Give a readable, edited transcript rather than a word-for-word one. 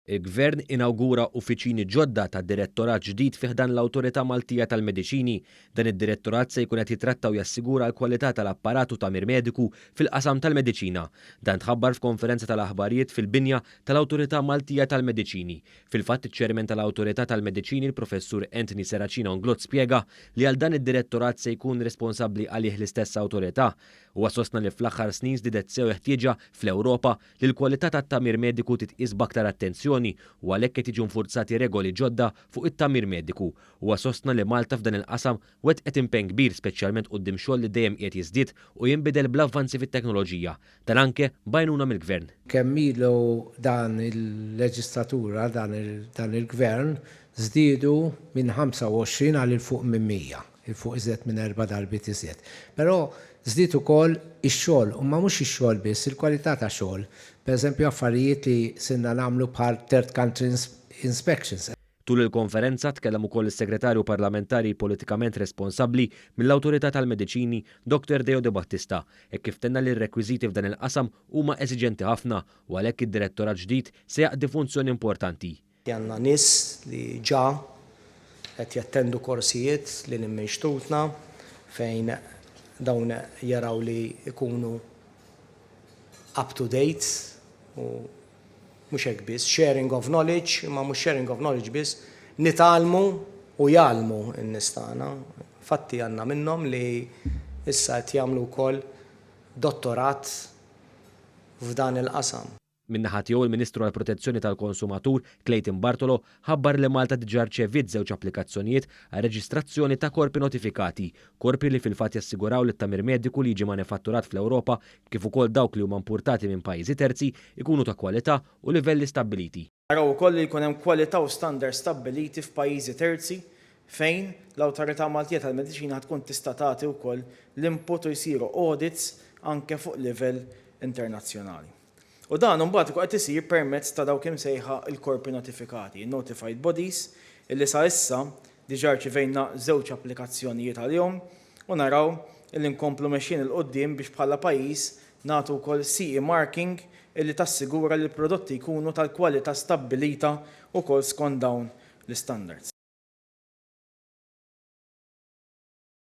Il-Gvern inawgura uffiċini ġodda ta' direttorat ġdid fi ħdan l-Awtorità Maltija tal-Mediċini. Dan id-direttorat se jkun qed jitratta u jassigura l-kwalità tal-apparat u tagħmir mediku fil-qasam tal-mediċina. Dan tħabbar f'konferenza tal-aħbarijiet fil-binja tal-Awtorità Maltija tal-Mediċini. Fil-fatt, iċ-Chairman tal-Awtorità tal-Mediċini, il-Professur Anthony Serracino Inglott, spjega li għal dan id-direttorat se jkun responsabbli għalih l-istess awtorità. Huwa sostna li fl-aħħar snin żdiedet sew ħtieġa fl-Ewropa li l-kwalità tat-tagħmir mediku titqies b'aktar attenzjoni u għalhekk qed jiġu nfurzati regoli ġodda fuq it-tagħmir mediku. Huwa sostna li Malta f'dan il-qasam wettqet impenn kbir, speċjalment quddiem xogħol li dejjem qiegħed jiżdied u jinbidel bl-avvanzi fit-teknoloġija. Dan anke b'għajnuna mill-Gvern. Kemm ilu dan il-leġislatura, dan il-Gvern, żdiedu minn 25 għal 'il fuq minn 100, 'il fuq iżjed minn erba' darbiet iżjed. Però żdied ukoll ix-xogħol, u ma mhux ix-xogħol biss, il-kwalità ta' xogħol. Pereżempju, affarijiet li sirna nagħmlu bħal third country inspections. Tul il-konferenza tkellem ukoll is-Segretarju Parlamentari politikament responsabbli mill-Awtorità tal-Mediċini, Dr Deo De Battista, hekk kif tenna li r-rekwiżiti f'dan il-qasam huma eżiġenti ħafna u għalhekk id-direttorat ġdid se jaqdi funzjoni importanti. Għandna nies li ġa qed jattendu korsijiet li minn xtutna, fejn dawn jaraw li jkunu up to date, u mhux hekk biss, sharing of knowledge, imma mhux sharing of knowledge biss, nitgħallmu u jgħallmu n-nies tagħna. Fatti għandna minnhom li issa qed jagħmlu wkoll dottorat f'dan il-qasam. Min-naħa tiegħu, il-Ministru għall-Protezzjoni tal-Konsumatur, Clayton Bartolo, ħabbar li Malta diġà rċeviet żewġ applikazzjonijiet għal reġistrazzjoni ta' korpi notifikati, korpi li fil-fatt jassiguraw li t-tagħmir mediku li jiġi manifatturat fl-Ewropa kif ukoll dawk li huma importati minn pajjiżi terzi ikunu ta' kwalità u livelli stabbiliti. Naraw ukoll li jkun hemm kwalità u standard stabbiliti f'pajjiżi terzi, fejn l-Awtorità Maltija tal-Mediċina tkun tista' tagħti wkoll l-input u jsiru audits anke fuq livell internazzjonali. U dan imbagħad ikun qed isir permezz ta' dawk imsejħa il-korpi notifikati, notified bodies, illi sa issa diġà rċivejna żewġ applikazzjonijiet għalihom, u naraw illi nkomplu mexjin 'il quddiem biex bħala pajjiż nagħtu wkoll CE marking illi tassigura li l-prodotti jkunu tal-kwalità stabbilita wkoll skont dawn l-standards.